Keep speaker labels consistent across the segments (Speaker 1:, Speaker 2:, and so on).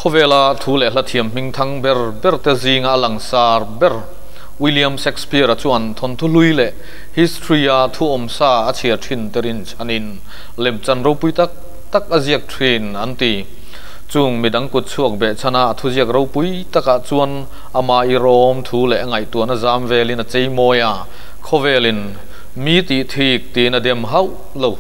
Speaker 1: Khawvela thu leh hla thiam hming thang ber ber te zinga a langsar ber William Shakespeare-a chuan thawnthu hlui leh history-a thu awmsa a chhiar thin te rinchhanin lemchan ropui tak tak a ziak thin an ti. Chung midang kut chhuak behchhana a thuziak ropui takah chuan amah i rawm thu leh a ngaihtuahna zam velin a chei mawi a, khawvelin mi tih thik tiin a dem hauh lo.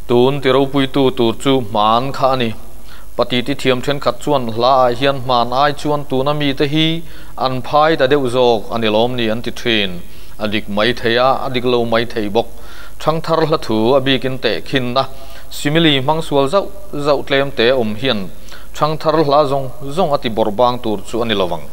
Speaker 1: Tun ti ropuitu tur chu hman kha a ni. Patiti thiam thenkhat chuan hla ah hian hman ai chuan tuna mite hi an phai ta deuh zawk a ni lawm ni an ti thin. A dik mai thei a, a dik lo mai thei bawk. Thangthar hla thu a bikin tehkhinna simile hmang sual zauh zauh tlem te awm hian thangthar hla zawng zawng a ti bawrh bang tur chu a ni lovang.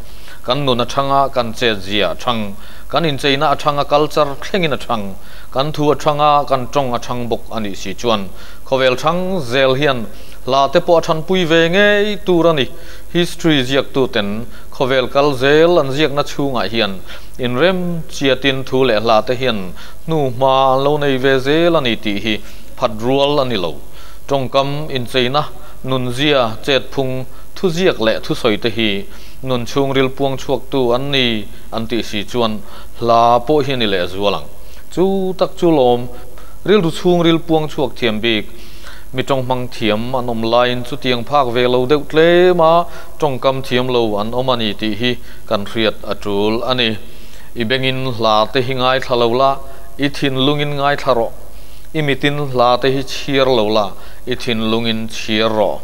Speaker 1: Kan nun a thang a, kan chet zia a thang, kan incheina a thang a, culture thlengin a thang, kan thu a thang a, kan tawng a thang bawk a nih si chuan khawvel thang zel hian hla te pawh a thanpui ve ngei tur a ni. History ziaktuten khawvel kal zel an ziakna chhungah hian inrem chiatin thu leh hla te hian hnu hma an lo nei ve zel a ni tih hi phat rual a ni lo. Tawngkam incheina, nunzia, chetphung, thuziak leh thusawi te hi nun chhungril puang chhuaktu an ni an tih si chuan hla pawh hi a ni leh zual ang. Chu tak chu lawm, rilru chhungril puang chhuak thiam bik, mi tawnghmang thiam an awm laiin chutiang phak ve lo deuh tlem a tawngkam thiam lo an awm a ni tih hi kan hriat a tul a ni. I bengin hla te hi ngaithla lo la, i thinlungin ngaithla rawh. I mitin hla te hi chhiar lo la, i thinlungin chhiar rawh.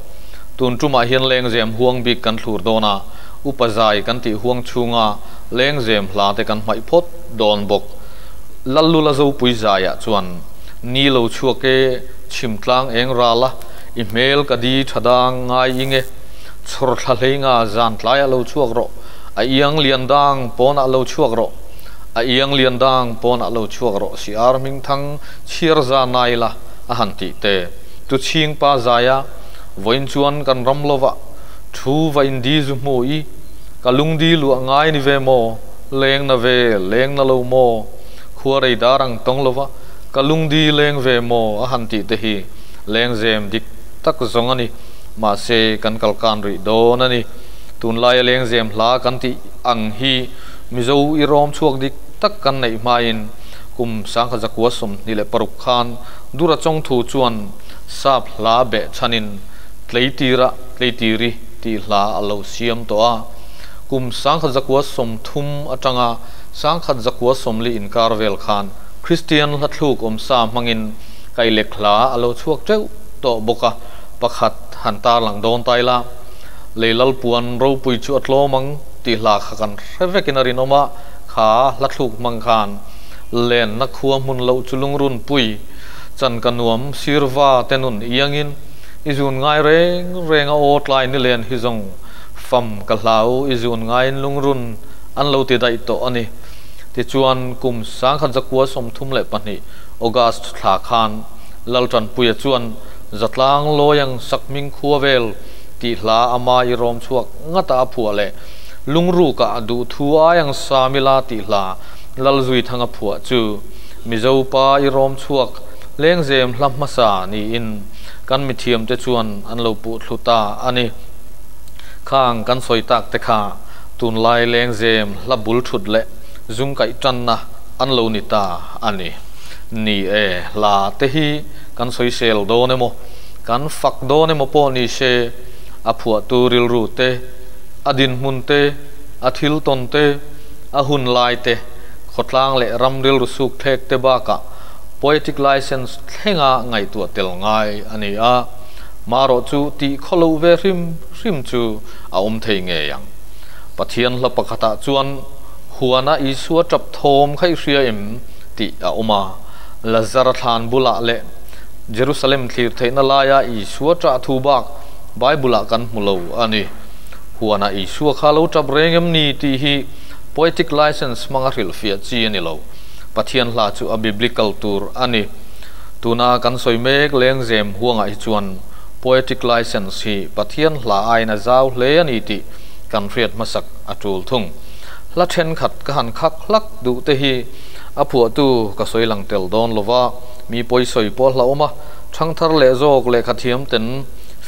Speaker 1: Tun tumah hian lengzem huang bik kan thlur dawn a, upa zai kan tih huang chhunga lengzem hla te kan hmaih phawt dawn bawk. Lallula Zopui zaiah chuan ni lo chhuak e, chhim tlang eng ral a, i hmel ka di tha dang ngai ing e, chhawr thla hlei nga zan tlaiah lo chhuak rawh, a iang lian dang pawnah lo chhuak rawh. A iang lian dang pawnah lo chhuak rawh si ar hming thang chhiar za nai la a han tih te. Tu chhing pa zai a, vawiin chuan kan ram lovah thu va in di zu hmu i, ka lung di luah ngai ni ve maw, leng na ve, leng na lo maw, khua rei dar ang tawng lova ka lung di leng ve maw a han tih te hi lengzem dik tak zawng a ni. Mahse kan kalkan rih dawn a ni. Tunlaia lengzem hla kan tih ang hi Mizo i rawm chhuak dik tak kan neih hmain kum 1926 khan Dura Chawngthu chuan sap hla beh chhanin Tleitira Tleitiri tih hla a lo siam tawh a. Kum 1930 atanga 1940 inkar vel khan Kristian hla thluk awmsa hmangin kailek hla a lo chhuak teuh tawh bawk a, pakhat han tarlang dawn ta ila, Lei Lalpuan ropui chu a tlawm ang. Tih hla kha kan hre vekin a rinawm a, kha hla thluk hmang khan lenna khua hmun loh chu lungrun pui chan ka nuam sirva te nun iangin i zun ngai reng reng a aw tlai ni len hi zawng fam ka hlau i zun ngaiin lungrun an lo ti daih tawh a ni. Tichuan kum 1932 August thla khan Laltanpuia chuan Zatlang Lawiang Sakhming khua vel tih hla ama i rawm chhuak ngata a phuah leh Lungrukah a duh thu ai ang Samila tih hla Lalzuithanga phuah chu Mizo pa i rawm chhuak lengzem hla hmasa niin kan mithiamte chuan an lo puh thlu ta a ni. Khang kan sawi tak te kha tunlai lengzem hla bul thut leh zung kaih tanna an lo ni ta a ni. Ni e, hla te hi kan sawisel dawn emaw, kan fak dawn emaw pawh ni se, A phuahtu rilru te, a dinhmun te, a thil tawn te, a hun lai te, khawtlang leh ram rilru suk thlek te bakah poetic license thlenga ngaihtuah tel ngai a ni a. Marawh chu tih khawloh ve hrim hrim chu a awm thei ngei ang. Pathian hla pakhatah chuan Huana Isua tap thawm kha i hria em? tih a awm a. Lazara thlan bulah leh Jerusalem thlir theihna laia Isua ṭah thu bak Bible-ah kan hmu lo a ni. Huanah Isua kha lo ṭap reng em ni tih hi poetic license hmanga hrilhfiah chi a ni lo. Pathian hla chu a biblical tur a ni. Tuna kan sawi mek lengzem huangah hi chuan poetic license hi Pathian hla aiin a zau hle a ni tih kan hriat hmasak a ṭul thung. Hla ṭhenkhat ka han khak hlak duh te hi a phuahtu ka sawi lang tel dawn lo va, mi pawisawi pawh a hlauhawm a, ṭhangthar leh zawk lehkhathiam ten.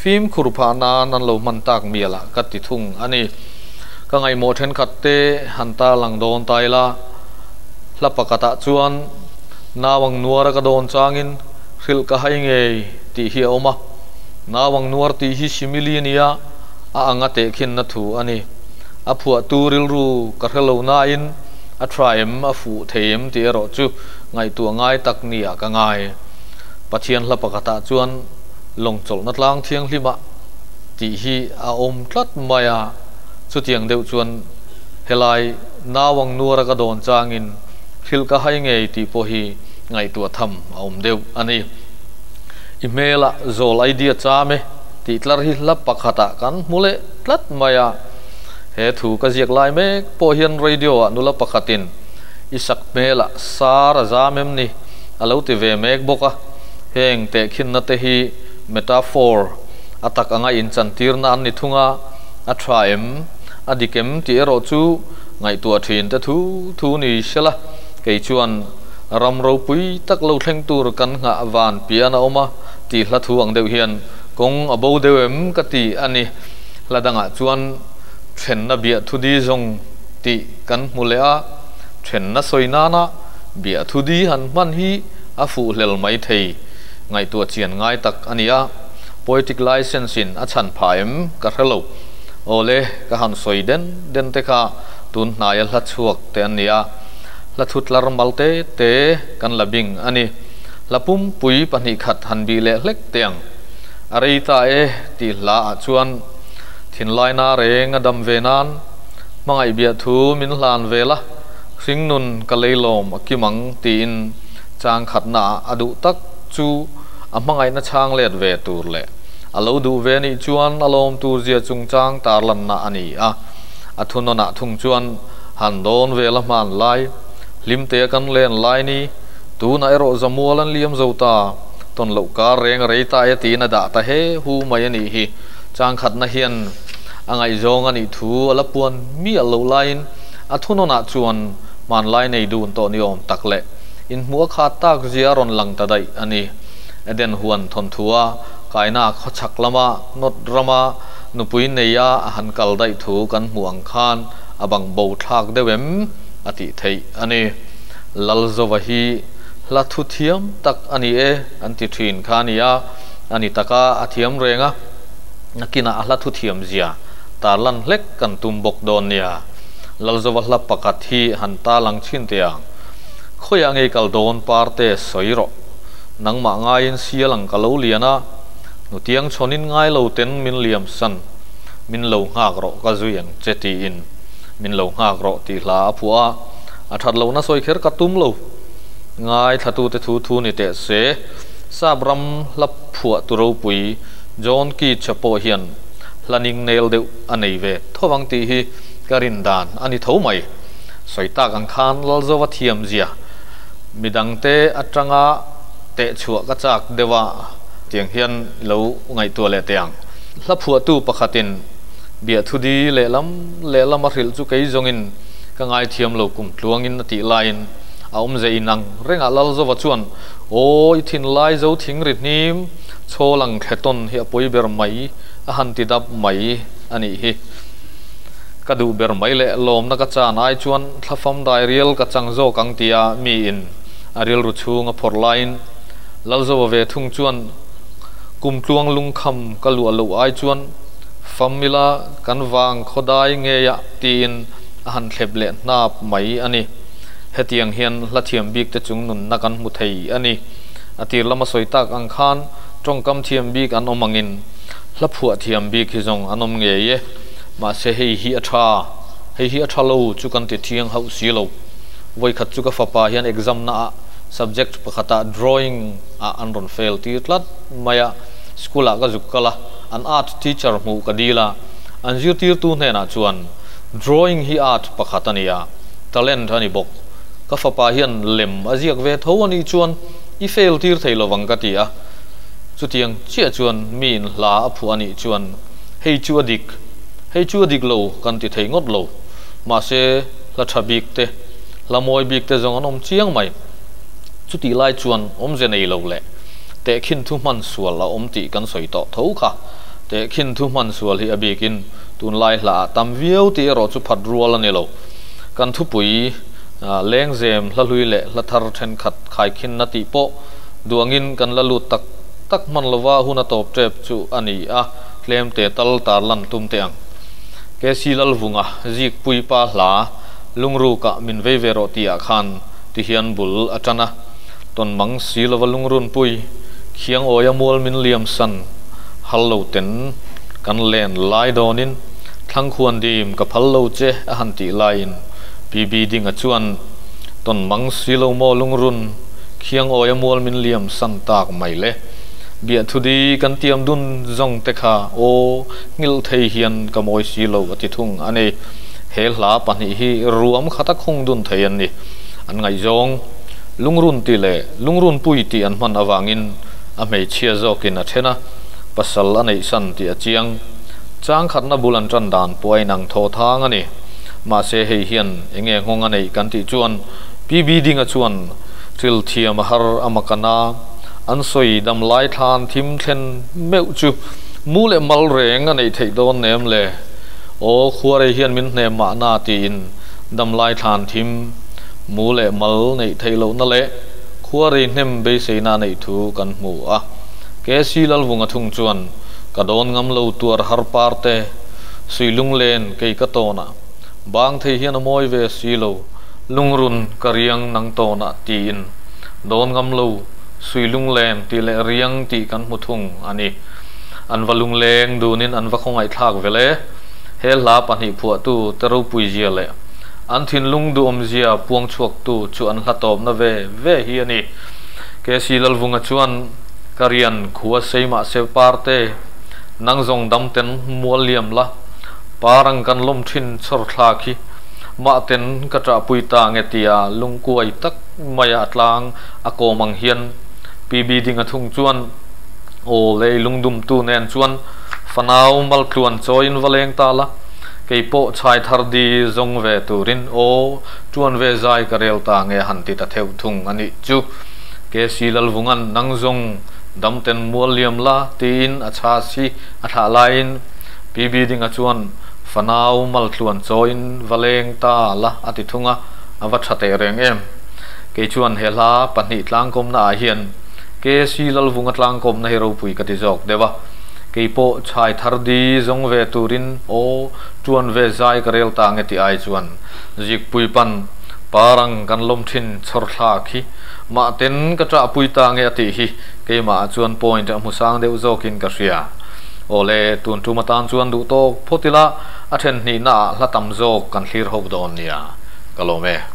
Speaker 1: Fimkhur phah nan an lo hman tak mial ah ka ti thung a ni. Ka ngaihmawh thenkhat te han tarlang dawn ta ila, hla pakhat ah chuan Nauang nuar a ka dawn changin hrilh ka hai ngei tih hi a awm a. Nauang nuar tih hi simile nia a ang a tehkhinna thu a ni. A phuahtu rilru ka hre lo nain a tha em, a fuh thei em tih erawh chu ngaihtuah ngai tak nia ka ngai. Pathian hla pakhatah chuan lawng chawlhna tlang thianghlimah tih hi a awm tlat mai a, chutiang deuh chuan helai nauang nuara ka dawn changin hrilh ka hai ngei tih pawh hi ngaihtuah tham a awm deuh a ni. I hmelah zawl idea cham e tih tlar hi hla pakhatah kan hmu leh tlat mai a, he thu ka ziak lai mek pawh hian radio-ah nula pakhatin i sak hmelah sar a zam em ni? a lo ti ve mek bawk a, heng tehkhinna te hi metaphor a tak anga inchantirna an ni thung a, a tha em, a dik em tih erawh chu ngaihtuah thin te thu thu ni sela, kei chuan ram ropui tak lo thleng tur kan nghah van pian a awm a tih hla thu ang deuh hian kawng a bo deuh em ka ti a ni. Hla dangah chuan thenna biah thu di zawng tih kan hmu leh a, thenna sawi nana Biahthu di han hman hi a fuh hlel mai thei, ngaihtuah chian ngai tak a ni a, poetic license in a chhan phah em ka hre lo. Awle, ka han sawi den den te kha tun hnaia hla chhuak te an ni a, hla thu tlar mal te te kan la bing a ni. Hla pumpui pahnih khat han bih leh hlek te ang. A rei ta e tih hla ah chuan thinlaina reng a dam ve nan hmangaih biahthu min hlan vel a. Hringnun ka leilawm a kim ang tiin chang khatna ah a duh tak chu a hmangaihna chhang let ve tur leh a lo duh ve nih chuan a lawm tur zia chungchang tarlanna a ni a. A thunawnah thung chuan han dawn vel a hman lai, hlimtea kan len lai ni, tunah erawh zamual an liam zo ta, tawn loh kar reng a rei ta e tiin a dah ta he hu mai a nih hi. Chang khatna hian a ngaihzawng a nih thu a la puan miah loh laiin, A thunawnah chuan hmanlai nei dun tawh ni awm tak leh inhmuh a khat tak zia a rawn lang ta daih a ni. Eden huan thawnthua kaina khawchhak lama Nod rama nupui neia a han kal daih thu kan hmuh ang khan a bang bo thlak deuh em a tih theih a ni. Lalzova hi hla thu thiam tak a ni e an ti thin kha a ni a, a ni taka a thiam reng a, nakinah a hla thu thiam zia tarlan hlek kan tum bawk dawn nia. Lalzova hla pakhat hi han ta lang chhin teh ang. Khawiah ngei kal dawn parte sawi rawh. Nangmah ngaiin sial ang ka lo lian a, hnutiang chhawnin ngai lo ten min liam san, min lo nghak rawh ka zui ang che tiin min lo nghak rawh tih hla a phuah a, a that lohna sawi kher ka tum lo. Ngai thlatute thu thu ni teh se, Sap ram hla phuah tu ropui John Keats-a pawh hian hla ning nel deuh a nei ve tho ang tih hi ka rin dan a ni tho mai. Sawi tak ang khan Lalzova thiam zia midangte atanga teh chhuah ka chak deuh a, tiang hian lo ngaihtuah leh teh ang. Hla phuahtu pakhatin biahthu-di lehlam lehlam a hrilh chu kei zawngin ka ngaithiam lo kum tluangin a tih laiin a awmze inang rengah Lalzova chuan Aw i thinlai zo thing ri hnim chhawl ang thle tawn hi a pawi ber mai a han ti dap mai a nih hi. Ka duh ber mai leh lawmna ka chan ai chuan thlafam dai rial ka chang zawk ang tia miin a rilru chhung a phawrh laiin Lalzova ve thung chuan kumtluang lungkham ka luah loh ai chuan fam ila kan vang khawdai ngei ah tiin a han thlep leh hnap mai a ni. Hetiang hian hla thiam bik te chung nunna kan hmu thei a ni. A tir lama sawi tak ang khan tawngkam thiam bik an awm angin hla phuah thiam bik hi zawng an awm ngei e. Mahse hei hi a tha, hei hi a tha lo chu kan ti thiang hauh si lo. Vawikhat chu ka fapa hian exam na ah subject pakhat ah drawing ah an rawn fail tir tlat mai a, school ah ka zuk kal a, an art teacher hmuh ka dil a, an zirtirtu hnenah chuan drawing hi art pakhat a ni a, talent a ni bawk. Ka fapa hian lem a ziak ve tho a nih chuan i fail tir thei lovang ka ti a, chutiang chiah chuan mi in hla a phuah a nih chuan hei chu a dik, hei chu a dik lo kan ti thei ngawt lo. Mahse, hla tha bik te, hla mawi bik te zawng an awm chiang mai. Chutih lai chuan awmze nei lo leh tehkhin thu hman sual a awm tih kan sawi tawh tho kha. Tehkhin thu hman sual hi a bikin tunlai hla ah tam viau tih erawh chu phat rual a ni lo. Kan thupui lengzem hla hlui leh hla thar thenkhat khaikhinna tih pawh duangin kan la lut tak tak hman lova hun a tawp tep chu a ni a, tlemte tal tarlan tum teh ang. KC Lalvunga Zikpui pa hla Lungrukah min vei ve rawh tih ah khan ti hian bul a tan a, tawn mang si lova lungrunpui khiang awia mual min liam san hal lo ten kan len lai dawnin thlangkhuan dim ka phal lo che a han tih laiin PB Dinga chuan tawn mang si lo maw lungrun khiang awia mual min liam san tak mai le biahthu di kan tiam dun zawng te kha aw nghilh thei hian ka mawi si lo a ti thung a ni. He hla pahnih hi ruam khata khung dun thei an ni. An ngaihzawng, lungrun tih leh lungrunpui tih an hman avangin a hmeichhia zawkin a then a, pasal a neihsan tih a chiang. Chang khatna bul an tan dan pawh a inang thaw thang a ni. Mahse hei hian enge nghawng a neih kan tih chuan PB Dinga chuan thil thiam a har a mak a na, an sawi dam lai thlan thim thlen meuh chu mu leh mal reng a neih theih dawn nem le? Aw, khuarei hian min hnem mahna tiin damlai thlan thim, mu leh mal neih theih lohna leh khuarei hnem beiseina a neih thu kan hmu a. KC Lalvunga thung chuan, Ka dawn ngam lo tuar har par te, sui lunglen kei ka tawnah, bang thei hian a mawi ve si lo, lungrun ka riang nang tawnah tiin dawn ngam lo, sui lunglen tih leh riang tih kan hmu thung a ni. An va lungleng dunin an va khawngaihthlak vel e. He hla pahnih phuahtu te ropui zia leh an thinlung duhawmzia puang chhuaktu chu an hla tawpna ve ve hi a ni. KC Lalvunga chuan, Ka rian khua sei mahse parte, nang zawng dam ten mual liam la, parang kan lawm thin chhawr thla khi, mah ten ka ṭahpui ta nge tia lungkuai tak maia a tlang a kawm ang hian PB Dinga thung chuan, Aw lei lungdumtu nen chuan fanau maltluan chawiin va leng ta la, kei pawh chhai thar di zawng ve turin aw tuan ve zai ka rel ta nge han ti ta theuh thung a nih chu. KC Lalvunga'n nang zawng damten mual liam la tiin a chha si a thlah laiin PB Dinga chuan fanau maltluan chawiin va leng ta la a ti thung a, a va tha teh reng em. Kei chuan he hla pahnih tlangkawmna ah hian KC Lalvunga tlangkawmna hi ropui ka ti zawk deuh a, kei pawh chhai thar di zawng ve turin aw tuan ve zai ka rel ta nge tih ai chuan Zikpui pan parang kan lawm thin chhawr thla khi mah ten ka ṭahpui ta nge a tih hi keimah ah chuan point a hmu sang deuh zawkin ka hria. Aw le, tun tum atan chuan duh tawk phawt ila a then hnihna ah hla tam zawk kan thlir ho dawn nia ka lawm e.